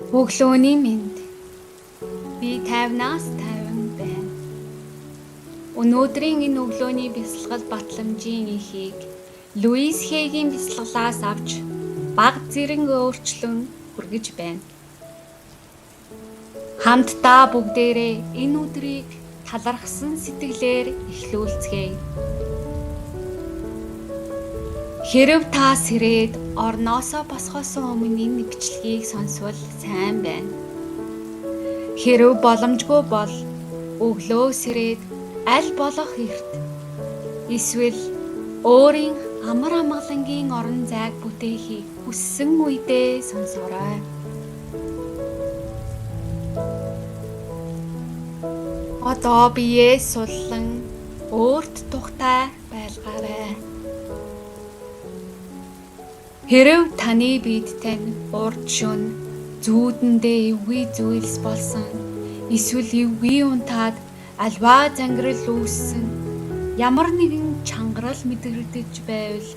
Өглөөний мэнд. Би 50-наас 50 байна. Өнөөдрийн энэ өглөөний бясалгал батламжийн эхийг Луис Хейгийн бясалгалаас авч бага зэрэг өөрчлөн хүргэж байна. Хамтдаа бүгдээрээ энэ өдрийг талархсан сэтгэлээр эхлүүлцгээе. Хэрэв та сэрээд орноосоо босхоос өмнө энэ бичлэгийг сонсвол сайн байна. Хэрэв боломжгүй бол өглөө сэрээд аль болох эрт эсвэл өөрийн амар амгалангийн орон зайг бүтээхийг хүссэн үедээ сонсоорой. Одоо биеэ суллан өөрт тухтай байлгаарай. Хэрэв таны биед тань урд шөнө зүүдэндээ эвгүй зүйлс болсон эсвэл эвгүй унтаад альваа зангирал үүссэн ямар нэгэн чангарал мэдрэгдэж байвал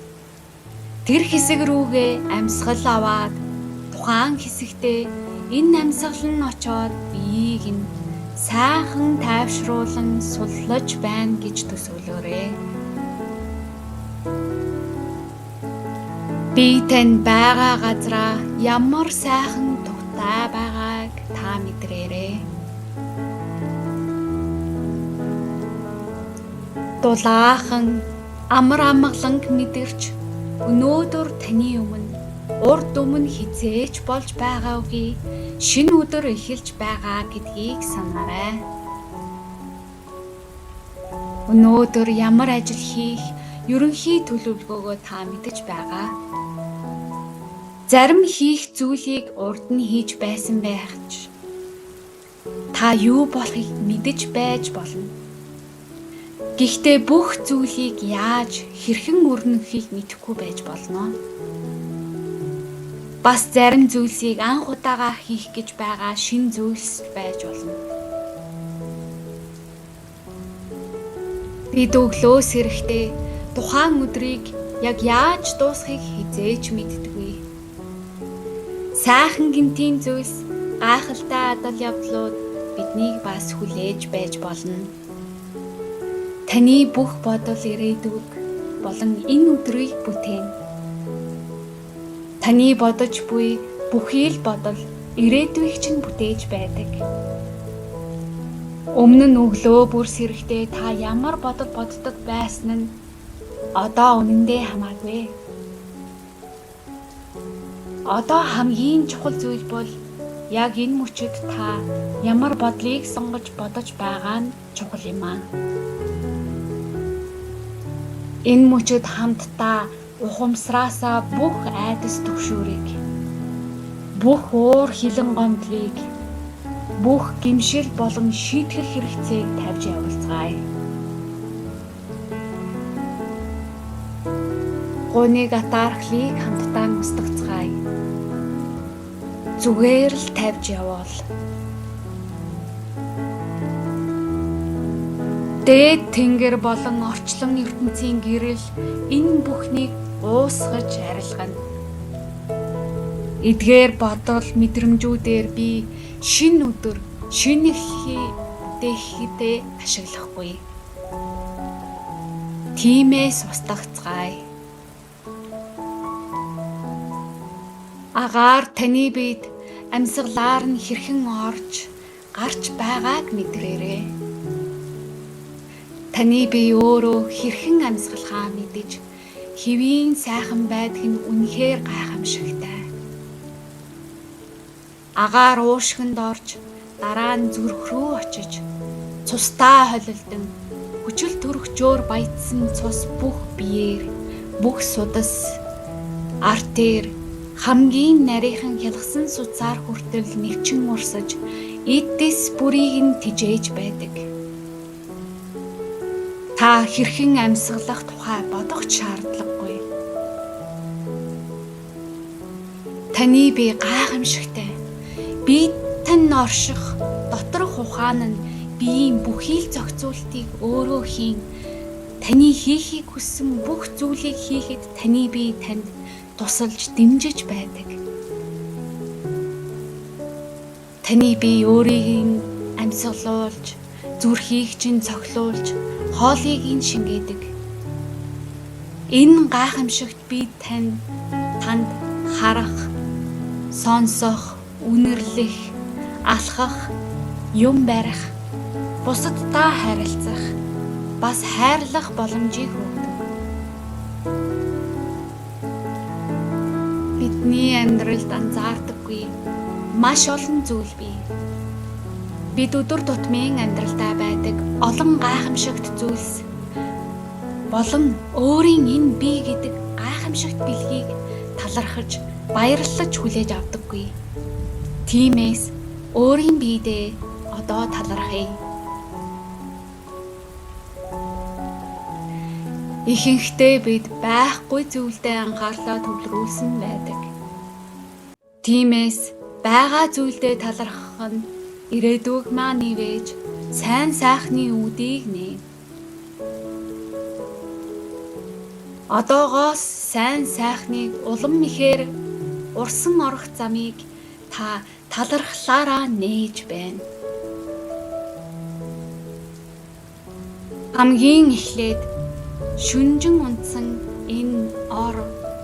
тэр хэсэг рүүгээ амьсгал аваад тухайн хэсэгтээ энэ амьсгал нь очоод биеийг нь сайхан тайвшруулан суллаж байна гэж төсөөлөөрэй. Би тань байгаа газраа ямар сайхан тухтай байгааг та мэдрээрэй. Дулаахан амар амгаланг мэдэрч өнөөдөр таны өмнө урд өмнө хэзээ ч болж байгаагүй шинэ өдөр эхэлж байгаа гэдгийг санаарай. Өнөөдөр ямар ажил хийх ерөнхий төлөвлөгөөгөө та мэдэж байгаа. Зарим хийх зүйлийг урд нь хийж байсан байх ч та юу болохыг мэдэж байж болно. Гэхдээ бүх зүйлийг яаж хэрхэн өрнөхийг мэдэхгүй байж болно. Бас зарим зүйлсийг анх удаага хийх гэж байгаа шинэ зүйлс байж болно. Бид өглөөс ирэхдээ тухайн өдрийг яг яаж дуусахыг хэзээ ч мэддэггүй. Сайхан гэмтийн зүйлс, гайхалтай адал явдлууд биднийг бас хүлээж байж болно. Таны бүх бодол ирээдүйг болон энэ өдрийг бүтээн. Таны бодож буй бүхий л бодол ирээдүйг чинь бүтээж байдаг. Өмнө нь өглөө бүр сэрэхдээ та ямар бодол боддог байсан нь одоо үнэндээ хамаагүй. Одоо хамгийн чухал зүйл бол яг энэ мөчид та ямар бодлыг сонгож бодож байгаа нь чухал юм аа. Энэ мөчид хамтдаа ухамсараасаа бүх айдас түгшүүрийг, бүх уур хилэн гомдлыг, бүх гэмшил болон шийтгэх хэрэгцээг тавьж явуулцгаая. Гуниг атаархлыг хамтдаа устгацгаая. Зүгээр л тавьж явуул. Дээд тэнгэр болон орчлон ертөнцийн гэрэл энэ бүхнийг уусгаж арилгана. Эдгээр бодол мэдрэмжүүдээр би шинэ өдөр, шинэ эхлэхийг бүтээхэхдээ ашиглахгүй. Тиймээс устгацгаая. Агаар таны биед амьсгалаар нь хэрхэн орж гарч байгааг мэдрээрэй. Таны бие өөрөө хэрхэн амьсгалахаа мэдэж хэвийн сайхан байдаг нь үнэхээр гайхамшигтай. Агаар уушгинд орж дараа нь зүрх рүү очиж цустай холилдон хүчил төрөгчөөр баядсан цус бүх биеэр, бүх судас, артер хамгийн нарийнхан хялгасан судсаар хүртэл нэвчин урсаж эд дэс бүрийг нь тижээж байдаг. Та хэрхэн амьсгалах тухай бодох шаардлагагүй. Таны бие гайхамшигтай. Би тань орших доторх ухаан нь биеийн бүхий л зохицуултыг өөрөө хийн. Таны хийхийг хүссэн бүх зүйлийг хийхэд таны бие танд тусалж дэмжиж байдаг. Таны бие өөрийг нь амьсгалуулж, зүрхийг чинь цохилуулж, хоолыг нь шингээдэг. Энэ гайхамшигт би танд харах, сонсох, үнэрлэх, алхах, юм барих, бусадтай харилцах, бас хайрлах боломжийг өгдөг. Бидний амьдралд анзаардаггүй маш олон зүйл бий. Бид өдөр тутмын амьдралдаа байдаг олон гайхамшигт зүйлс болон өөрийн энэ бие гэдэг гайхамшигт бэлгийг талархаж, баярлаж хүлээж авдаггүй. Тиймээс өөрийн биедээ одоо талархъя. Ихэнхдээ бид байхгүй зүйлдээ анхаарлаа төвлөрүүлсэн байдаг. Тиймээс байгаа зүйлдээ талархах нь ирээдүйг маань нивээж сайн сайхны үүдийг нээн. Одоогоос сайн сайхныг улам ихээр урсан орох замыг та талархлаараа нээж байна. Хамгийн эхлээд шүнжин унтсан энэ ор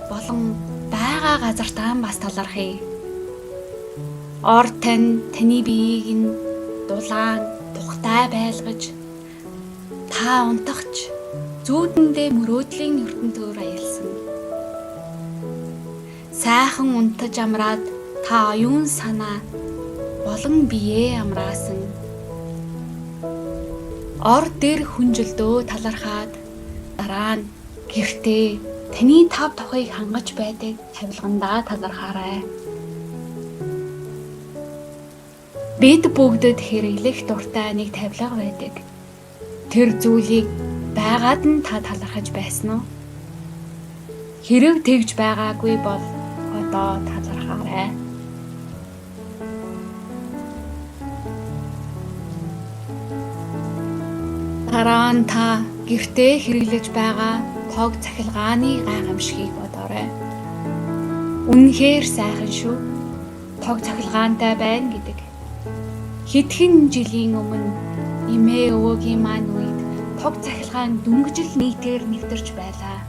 болон байгаа газартаа бас талархъя. Ор тань таны биеийг нь дулаан тухтай байлгаж та унтахч зүүдэндээ мөрөөдлийн ертөнцөөр аялсан. Сайхан унтаж амраад та оюун санаа болон биеэ амраасан. Ор дээр хүнжилдөө талархаад дараа нь гэртээ таны тав тухыг хангаж байдаг тавилгандаа талархаарай. Бид бүгдэд хэрэглэх дуртай нэг тавилга байдаг. Тэр зүйлийг байгаад нь та талархаж байсан уу? Хэрэв тэгж байгаагүй бол одоо талархаарай. Дараа нь та гэртээ хэрэглэж байгаа тог цахилгааны гайхамшигыг бодоорой. Үнэхээр сайхан шүү. Тог цахилгаантай байна гэдэг. Хэдхэн жилийн өмнө эмээ өвөөгийн маань үед тог цахилгаан дөнгөжл нийтээр нэвтэрч байлаа.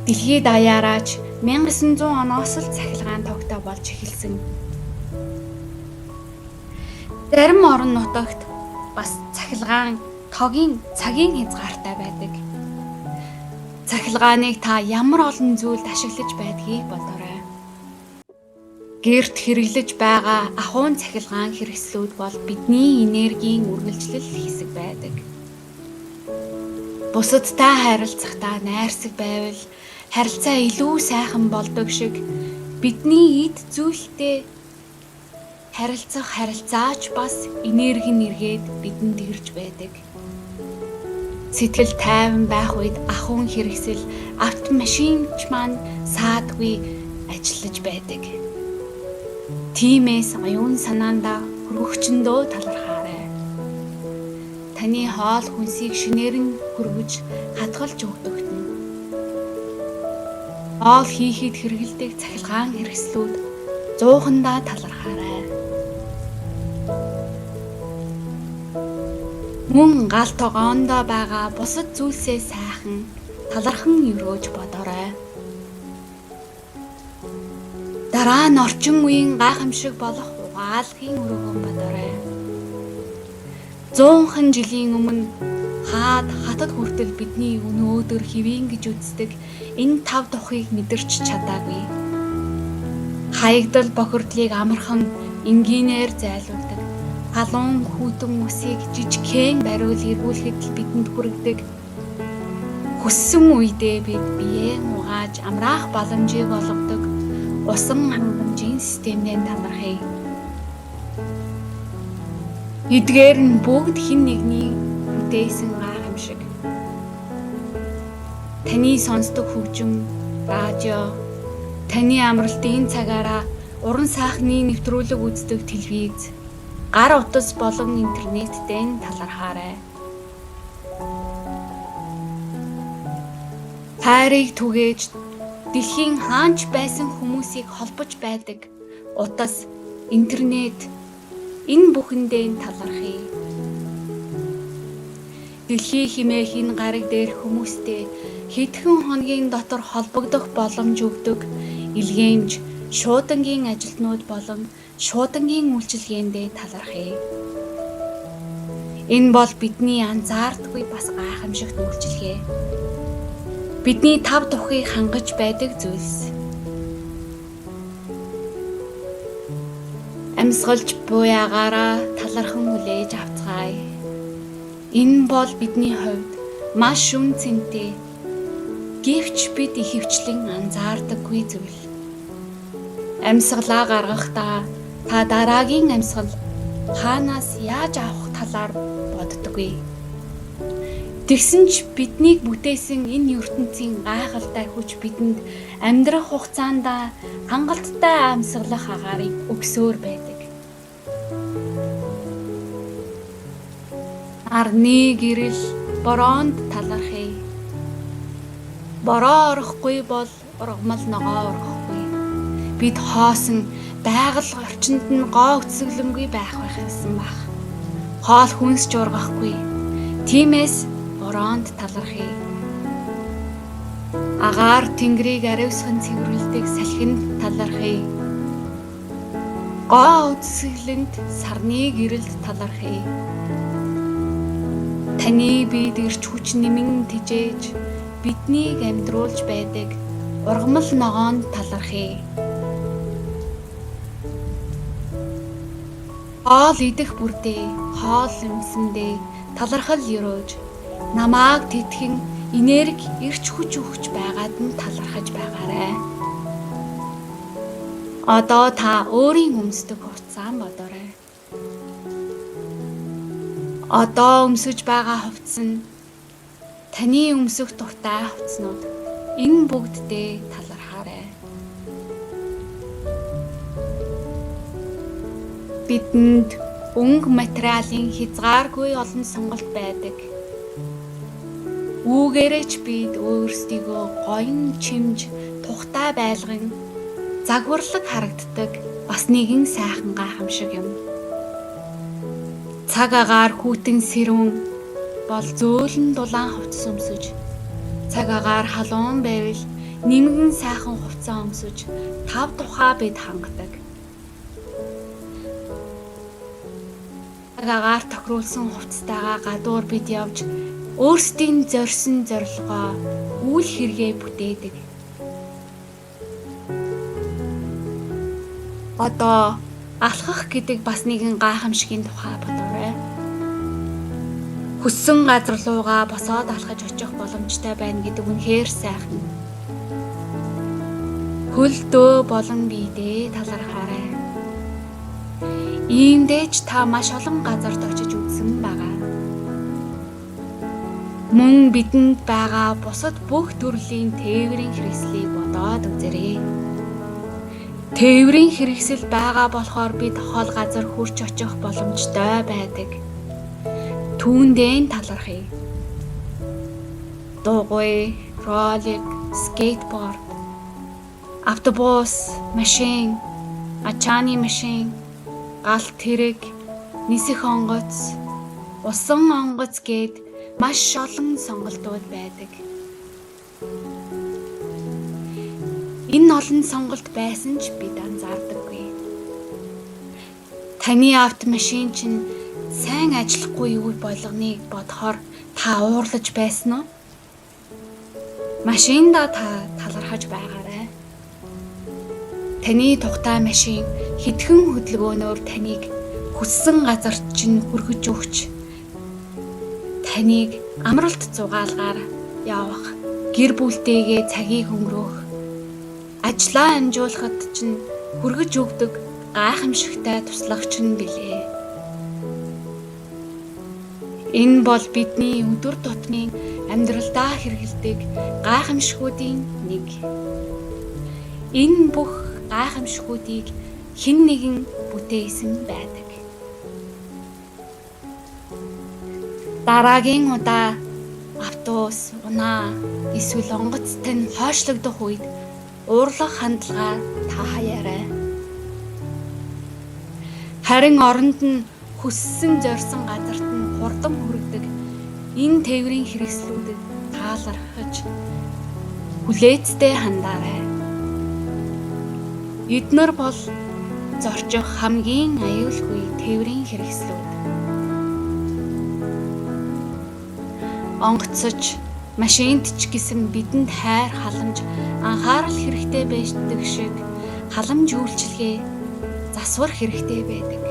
Дэлхийд даяараач 1900 оноос л цахилгаан тогтой болж эхэлсэн. Зарим орон нутагт бас цахилгаан тогийн цагийн хязгаартай байдаг. Цахилгааныг та ямар олон зүйлд ашиглаж байдгийг бодоорой. Гэрт хэрэглэж байгаа ахуйн цахилгаан хэрэгслүүд бол бидний энергийн үргэлжлэл хэсэг байдаг. Бусадтай харилцахдаа найрсаг байвал харилцаа илүү сайхан болдог шиг бидний эд зүйлтэй харилцах харилцаач бас энерги нь эргээд бидэнд ирж байдаг. Сэтгэл тайван байх үед ахуйн хэрэгсэл автомашинч маань саадгүй ажиллаж байдаг. Тиймээс оюун санаандаа хөргөгчөндөө талархаарай. Таны хоол хүнсийг шинээр нь хөргөж хадгалж өгдөгт нь. Хоол хийхэд хэрэглэдэг цахилгаан хэрэгслүүд зуухандаа талархаарай. Мөн гал тогоондоо байгаа бусад зүйлсээ сайхан талархан өрөөж бодоорой. Дараа нь орчин үеийн гайхамшиг болох угаалгын өрөөгөө бодоорой. 100 жилийн өмнө хаад хатад хүртэл бидний өнөөдөр хэвийн гэж үздэг энэ тав тухыг мэдэрч чадаагүй. Хаягдал бохирдлыг амархан энгийнээр зайлуулдаг. Халуун хүйтэн усыг жижигхэн бариул эргүүлэхэд л бидэнд хүргэдэг. Хүссэн үедээ бид биеэ угааж амраах боломжийг олгодог усан хангамжийн системнээ талархъя. Эдгээр нь бүгд хэн нэгний бүтээсэн гайхамшиг. Таны сонсдог хөгжим, радио, таны амралтын цагаараа уран сайхны нэвтрүүлэг үздэг телевиз, гар утас болон интернеттэй талархаарай. Хайрыг түгээж дэлхийн хаанч байсан хүмүүсийг холбож байдаг утас, интернет энэ бүхэндээ талархъя. Дэлхий хэмээх энэ гариг дээр хүмүүстэй хэдхэн хоногийн дотор холбогдох боломж өгдөг илгээмж, шуудангийн ажилтнууд болон шуудангийн үйлчилгээндээ талархъя. Энэ бол бидний анзаардаггүй бас гайхамшигт үйлчилгээ. Бидний тав тухыг хангаж байдаг зүйлс. Амьсгалж буй агаараа талархан хүлээж авцгаая. Энэ бол бидний хувьд маш үн цэнтэй. Гэвч бид ихэвчлэн анзаардаггүй зүйл. Амьсгалаа гаргахдаа та дараагийн амьсгал хаанаас яаж авах талаар боддоггүй. Тэгсэн ч биднийг бүтээсэн энэ ертөнцийн гайхалтай хүч бидэнд амьдрах хугацаанд хангалттай амьсгалах агаарыг өгсөөр байдаг. Нарны гэрэл бороонд талархъя. Бороо орохгүй бол ургамал ногоо ургахгүй. Бид хоосон байгаль орчинд нь гоо үтсгэлэнгүй байх байсан байх. Хоол хүнс ч ургахгүй. Тиймээс бороонд талархъя. Агаар тэнгэрийг ариусхан цэвэрлэдэг салхинд талархъя. Гоо үтсгэлэнд сарны гэрэлд талархъя. Таны биед эрч хүч нэмэн тижээж биднийг амьдруулж байдаг ургамал ногоонд талархъя. Хоол идэх бүрдээ, хоол юмсэндээ талархал өрөөж, намайг тэтгэн энерги эрч хүч өгч байгаад нь талархаж байгаарай. Одоо та өөрийн өмсдөг хувцсаа бодоорой. Одоо өмсөж байгаа хувцас нь таны өмсөх дуртай хувцснууд. Энэ бүгддээ талархаарай. Бидэнд өнгө материалын хязгааргүй олон сонголт байдаг. Үүгээрээ ч бид өөрсдийгөө гоён чимж тухтай байлган загварлаг харагддаг бас нэгэн сайхан гайхамшиг юм. Цаг агаар хүйтэн сэрүүн бол зөөлөн дулаан хувцас өмсөж, цаг агаар халуун байвал нэмгэн сайхан хувцас өмсөж тав тухаа бид хангадаг. Цаг агаар тохируулсан хувцастайгаа гадуур бид явж өөрсдийн зорьсон зорилгоо үйл хэрэгээ бүтээдэг. Одоо алхах гэдэг бас нэгэн гайхамшигын тухай бодоорой. Хүссэн газар руугаа босоод алхаж очих боломжтой байна гэдэг үнэхээр сайхан. Хөл дөө болон биедээ талархаарай. Иймдээ ч та маш олон газарт очиж үзсэн байгаа. Мөн бидэнд байгаа бусад бүх төрлийн тээврийн хэрэгслийг бодоод үзээрэй. Тээврийн хэрэгсэл байгаа болохоор бид хол газар хүрч очих боломжтой байдаг. Түүндээ талархъя. Дугуй, ролик, скейтборд, автобус, машин, ачааны машин, галт тэрэг, нисэх онгоц, усан онгоц гээд маш олон сонголтууд байдаг. Энэ олон сонголт байсан ч бид анзаардаггүй. Таны автомашин чинь сайн ажиллахгүй юу болгоныг бодохоор та уурлаж байсан уу? Машиндаа та талархаж байгаарай. Таны тухтай машин хэдхэн хөдөлгөөнөөр таныг хүссэн газарт чинь хүргэж өгч таныг амралт зугаалгаар явах, гэр бүлтэйгээ цагийг өнгөрөөх, ажлаа амжуулахад чинь хүргэж өгдөг гайхамшигтай туслагч нь билээ. Энэ бол бидний өдөр тутмын амьдралдаа хэрэглэдэг гайхамшигуудын нэг. Энэ бүх гайхамшигуудыг хэн нэгэн бүтээсэн байдаг. Дараагийн удаа автобус, унаа эсвэл онгоц тань хойшлогдох үед уурлах хандлага та хаяарай. Харин оронд нь хүссэн зорьсон газарт нь хурдан хүргэдэг энэ тээврийн хэрэгслүүдэд таалархаж хүлээцтэй хандаарай. Эднэр бол зорчих хамгийн аюулгүй тээврийн хэрэгслүүд. Онгоцож, машинд ч гэсэн бидэнд хайр, халамж, анхаарал хэрэгтэй байдаг шиг халамж үйлчилгээ, засвар хэрэгтэй байдаг.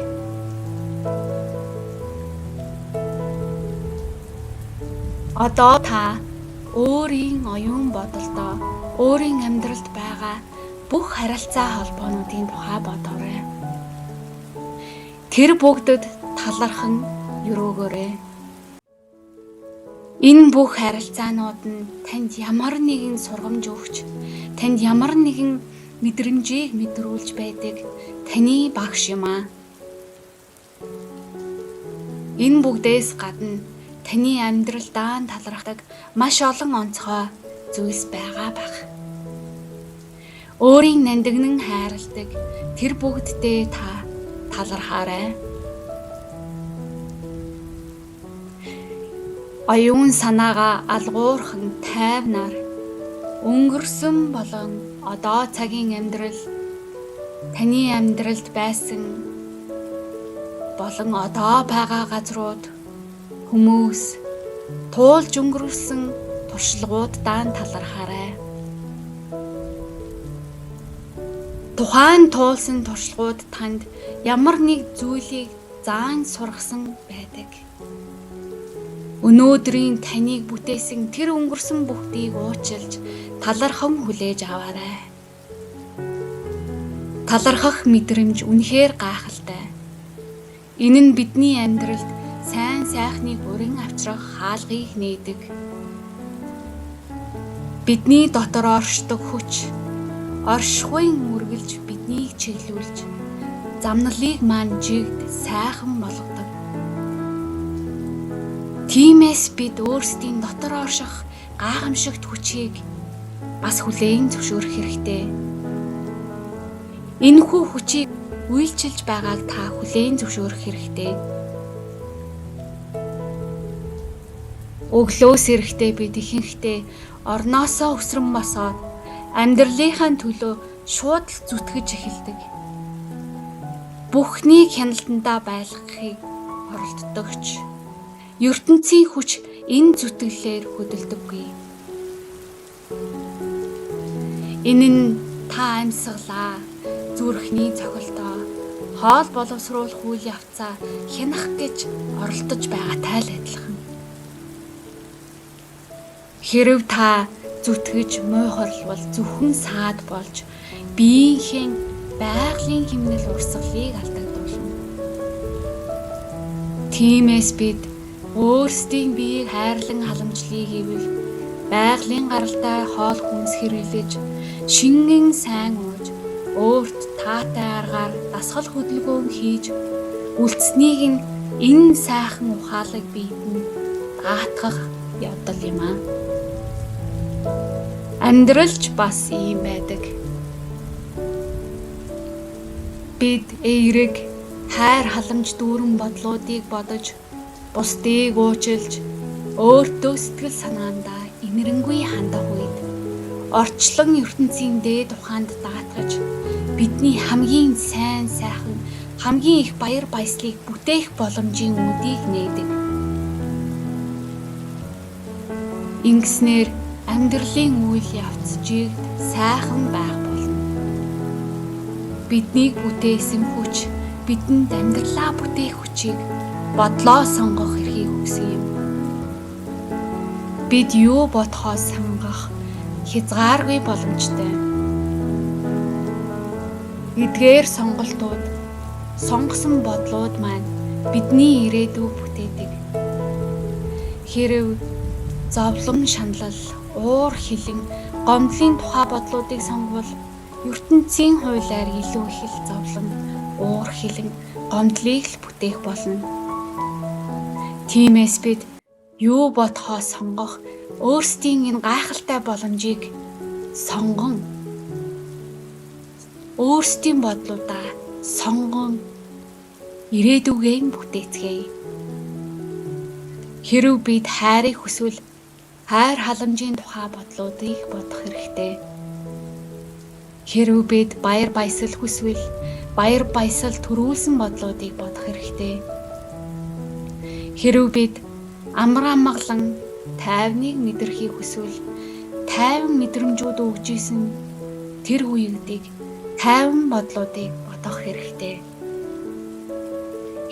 Одоо та өөрийн оюун бодолдоо өөрийн амьдралд байгаа бүх харилцаа холбоонуудын тухай бодоорой. Тэр бүгдэд талархан өрөөгөөрэй. Энэ бүх харилцаанууд нь танд ямар нэгэн сургамж өгч, танд ямар нэгэн мэдрэмжийг мэдрүүлж байдаг таны багш юм аа. Энэ бүгдээс гадна таны амьдралдаа талархдаг маш олон онцгой зүйлс байгаа байх. Өөрийн нандинан хайрладаг тэр бүгддээ та талархаарай. Оюун санаагаа алгуурхан тайвнаар өнгөрсөн болон одоо цагийн амьдрал таны амьдралд байсан болон одоо байгаа газрууд, хүмүүс, туулж өнгөрүүлсэн туршлагууддаа талархаарай. Тухайн туулсан туршлагууд танд ямар нэг зүйлийг заан сургасан байдаг. Өнөөдрийн таныг бүтээсэн тэр өнгөрсөн бүхдийг уучлж талархан хүлээж аваарай. Талархах мэдрэмж үнэхээр гайхалтай. Энэ нь бидний амьдралд сайн сайхныг уран авчрах хаалгыг нээдэг. Бидний дотор оршдог хүч оршихуйн үргэлж биднийг чиглүүлж, замналыг маань жигд сайхан болгодог. Тиймээс бид өөрсдийн дотор орших гайхамшигт хүчийг бас хүлээн зөвшөөрөх хэрэгтэй. Энэхүү хүчийг үйлчилж байгааг та хүлээн зөвшөөрөх хэрэгтэй. Өглөөс эрэхтэй бид ихэнхдээ орноосоо өсрөн босоод амьдралынхаа төлөө шууд л зүтгэж эхэлдэг. Бүхнийг хяналтандаа байлгахыг оролддог ч ертөнцийн хүч энэ зүтгэлээр хөдөлдөггүй. Энэ нь та амьсгалаа, зүрхний цохилтоо, хоол боловсруулах үйл явцаа хянах гэж оролдож байгаатай л адилхан. Хэрв та зүтгэж муухарлвал зөвхөн саад болж биеийнхээ байгалийн хэмнэл урсгалыг алдагдуулна. Тиймээс бид өөрсдийн биеийг хайрлан халамжлыг ивэл байгалийн гаралтай хоол хүнс хэрэглэж, шингэн сайн ууж, өөрт таатай аргаар дасгал хөдөлгөөн хийж үлдсэнийг нь энэ сайхан ухаалаг биед нь даатгах явдал юм аа. Амьдрал ч бас ийм байдаг. Бид эерэг хайр халамж дүүрэн бодлуудыг бодож, бусдыг уучлж, өөртөө сэтгэл санаандаа инэрэнгүй хандах үед орчлон ертөнцийн дээд ухаанд даатгаж бидний хамгийн сайн сайхан хамгийн их баяр баясгалыг бүтээх боломжийн үүдийг нээдэг. Ингэснээр амьдралын үйл явц жигд сайхан байх болно. Биднийг бүтээсэн хүч бидэнд амьдралаа бүтээх хүчийг бодлоо сонгох эрхийг өгсөн юм. Бид юу бодохоо сонгох хязгааргүй боломжтой. Эдгээр сонголтууд, сонгосон бодлууд маань бидний ирээдүйг бүтээдэг. Хэрв зовлон шаналл, уур хилэн, гомдлын тухай бодлуудыг сонговол ертөнцийн хуулиар илүү их л зовлон, уур хилэн, гомдлыг л бүтээх болно. Тиймээс бид юу бодохоо сонгох өөрсдийн энэ гайхалтай боломжийг сонгон өөрсдийн бодлуудаа сонгон ирээдүгэн бүтээцгээе. Хэрв бид хайрыг хүсвэл хайр халамжийн тухай бодлуудыг бодох хэрэгтэй. Хэрв бид баяр баясгал хүсвэл баяр баясгал төрүүлсэн бодлуудыг бодох хэрэгтэй. Хэрв бид амар амгалан тайвныг мэдрэхийг хүсвэл тайван мэдрэмжүүд өгж исэн тэр үеүүдийг тайван бодлуудыг бодох хэрэгтэй.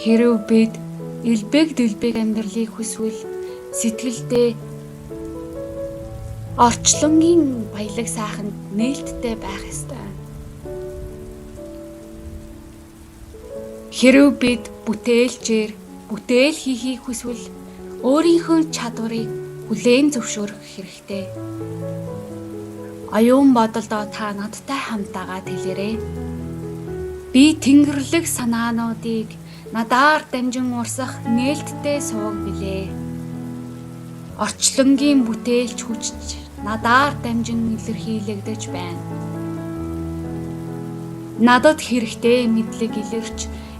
Хэрв бид элбэг дэлбэг амьдралыг хүсвэл сэтгэлдээ орчлонгийн баялаг сайханд нээлттэй байх ёстой. Хэрв бид бүтээлчээр бүтээл хийхийг хүсвэл өөрийнхөө чадварыг хүлээн зөвшөөрөх хэрэгтэй. Оюун бодолдоо та надтай хамтаагаад хэлээрэй. Би тэнгэрлэг санаануудыг надаар дамжин урсах нээлттэй суваг билээ. Орчлонгийн бүтээлч хүч надаар дамжин илэрхийлэгдэж байна. Надад хэрэгтэй мэдлэг илэрч,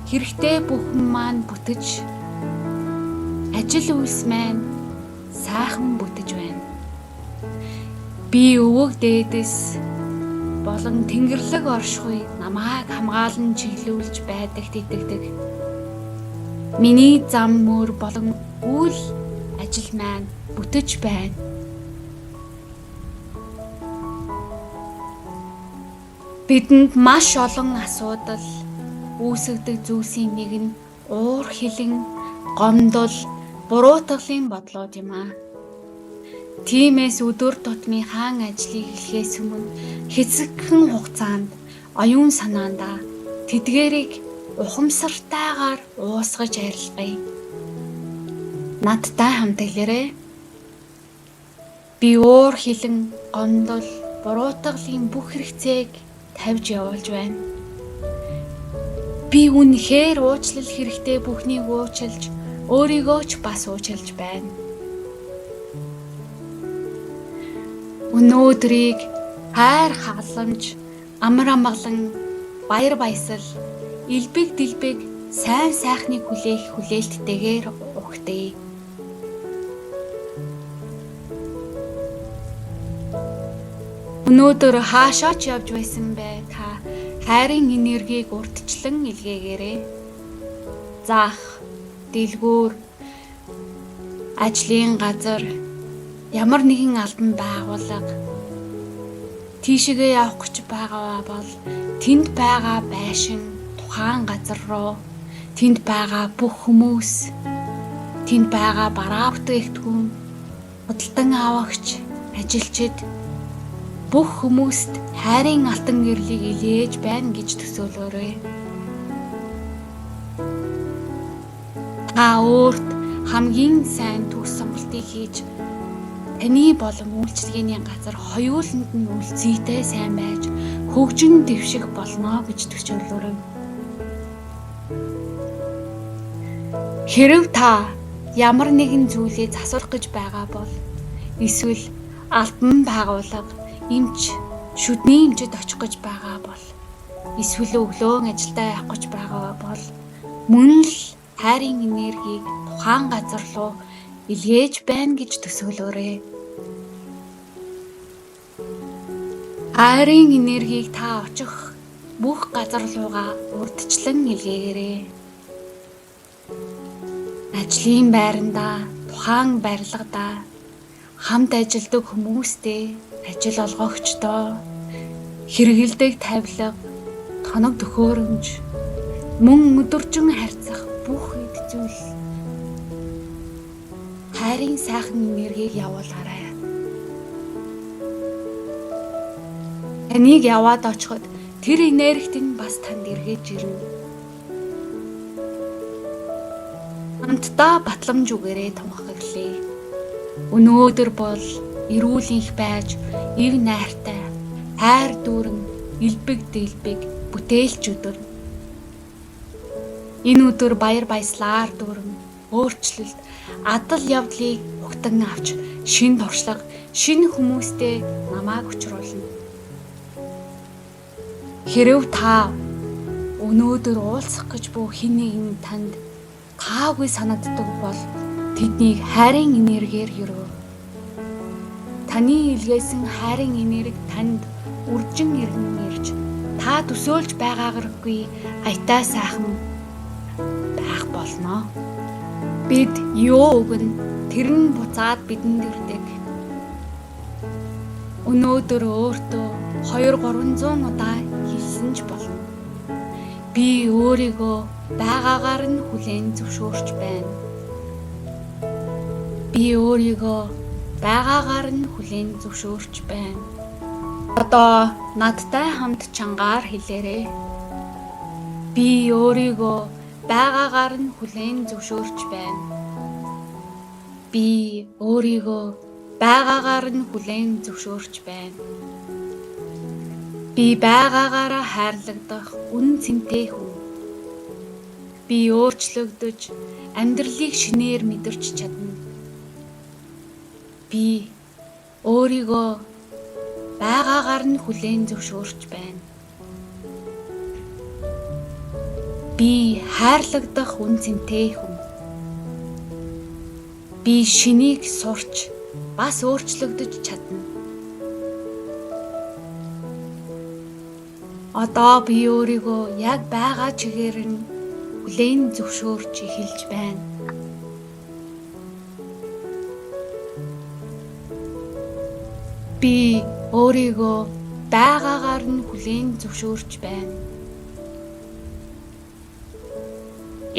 хэрэгтэй бүхэн маань бүтэж, ажил үйлс маань сайхан бүтэж байна. Би өвөг дээдэс болон тэнгэрлэг оршихуй намайг хамгаалан чиглүүлж байдагт итгэдэг. Миний зам мөр болон үйл ажил маань бүтэж байна. Бидэнд маш олон асуудал үүсгэдэг зүйлсийн нэг нь уур хилэн, гомдол, буруутгалын бодлууд юм аа. Тиймээс өдөр тутмын хаан ажлыг эхлэхээс өмнө хэсэгхэн хугацаанд оюун санаандаа тэдгээрийг ухамсартайгаар уусгаж арилгая. Надтай хамт хэлээрэй. Би уур хилэн, гомдол, буруутгалын бүх хэрэгцээг тавьж явуулж байна. Би үнэхээр уучлал хэрэгтэй бүхнийг уучлж, өөрийгөө ч бас уучлж байна. Өнөөдрийг хайр халамж, амар амгалан, баяр баясгал, элбэг дэлбэг сайн сайхныг хүлээх хүлээлттэйгээр угтъя. Өнөөдөр хаашаа ч явж байсан бэ та хайрын энергийг урьдчилан илгээгээрэй. Зах, дэлгүүр, ажлын газар, ямар нэгэн албан байгууллага тийшээгээ явах гэж байгаа бол тэнд байгаа байшин, тухайн газар руу, тэнд байгаа бүх хүмүүс, тэнд байгаа бараа бүтээгдэхүүн, худалдан авагч, ажилчид бүх хүмүүст хайрын алтан гэрлийг илээж байна гэж төсөөлөөрэй. Та өөрт хамгийн сайн төгс сонголтыг хийж таны болон үйлчилгээний газар хоёуланд нь үлзийтэй сайн байж хөгжин дэвших болно гэж төсөөлөөрэй. Хэрв та ямар нэгэн зүйлээ засварлах гэж байгаа бол эсвэл албан байгууллага, эмч, шүдний эмчэд очих гэж байгаа бол эсвэл өглөөн ажилдаа явах гэж байгаа бол мөн л хайрын энергийг тухайн газар руу илгээж байна гэж төсөөлөөрэй. Хайрын энергийг та очих бүх газар руугаа урьдчилан илгээгээрэй. Ажлын байрандаа, тухайн барилгадаа хамт ажилладаг хүмүүстэй, ажил олгогчдоо, хэрэглэдэг тавилга, тоног төхөөрөмж, мөн өдөржин харьцах бүх эд зүйл хайрын сайхан энергийг явуулаарай. Таныг яваад очиход тэр энергит нь бас танд эргэж ирнэ. Хамтдаа батламж үгээрээ тунхаглая. Өнөөдөр бол эрүүл энх байж, эв найртай, хайр дүүрэн, элбэг дэлбэг бүтээлч өдөр. Энэ өдөр баяр баясгалаар дүүрэн, өөрчлөлт, адал явдлыг угтан авч, шинэ туршлага, шинэ хүмүүстэй намайг учруулна. Хэрв та Өнөөдөр уулзах гэж буй хэн нэгэн танд таагүй санагддаг бол тэднийг хайрын энергиэр өрөө. Таны илгээсэн хайрын энерги танд үржин эргэн ирж та төсөөлж байгаагааргүй аятай сайхан байх болно. Бид юу өгнө, тэр нь буцаад бидэнд ирдэг. Өнөөдөр өөртөө 200-300 удаа хэлсэн ч болно. Би өөрийгөө байгаагаар нь хүлээн зөвшөөрч байна. Би өөрийгөө байгаагаар нь хүлээн зөвшөөрч байна. Одоо надтай хамт чангаар хэлээрэй. Би өөрийгөө байгаагаар нь хүлээн зөвшөөрч байна. Би өөрийгөө байгаагаар нь хүлээн зөвшөөрч байна. Би байгаагаараа хайрлагдах үнэн цэнтэй хүн. Би өөрчлөгдөж амьдралыг шинээр мэдэрч чадна. Би өөрийгөө байгаагаар нь хүлээн зөвшөөрч байна. Би хайрлагдах үнэн цэнтэй хүн. Би шинийг сурч бас өөрчлөгдөж чадна. Одоо би өөрийгөө яг байгаа чигээр нь хүлээн зөвшөөрч эхэлж байна. Би өөрийгөө байгаагаар нь хүлээн зөвшөөрч байна.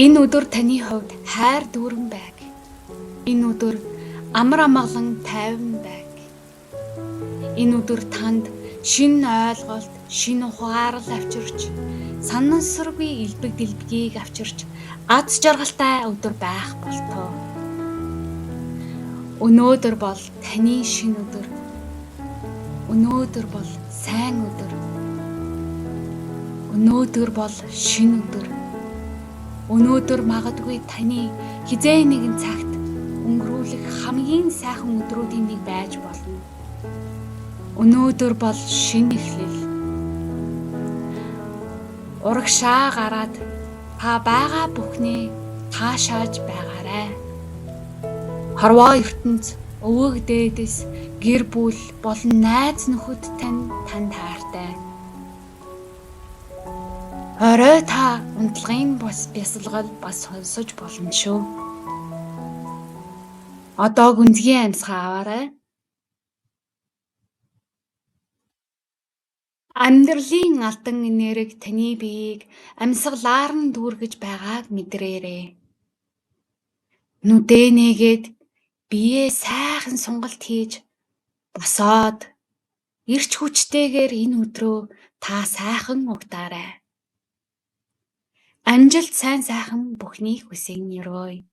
Энэ өдөр таны хувьд хайр дүүрэн байг. Энэ өдөр амар амгалан тайван байг. Энэ өдөр танд шинэ ойлголт, шинэ ухаарал авчирч, санамсаргүй элбэг дэлбэгийг авчирч, аз жаргалтай өдөр байх болтугай. Өнөөдөр бол таны шинэ өдөр. Өнөөдөр бол сайн өдөр. Өнөөдөр бол шинэ өдөр. Өнөөдөр магадгүй таны хэзээ нэгэн цагт өнгөрүүлэх хамгийн сайхан өдрүүдийн нэг байж болно. Өнөөдөр бол шинэ эхлэл. Урагшаа гараад та байгаа бүхнээ таашааж байгаарай. Хорвоо ертөнц, өвөг дээдэс, гэр бүл болон найз нөхөд танд хайртай. Орой та унтлагын бясалгал бас сонсож болно шүү. Одоо гүнзгий амьсгаа аваарай. Амьдралын алтан энерги таны биеийг амьсгалаар нь дүүргэж байгааг мэдрээрэй. Нүдээ нээгээд биеэ сайхан сонголт хийж босоод эрч хүчтэйгээр энэ өдрөө та сайхан угтаарай. Амжилт сайн сайхан бүхнийг хүсэн ерөөе.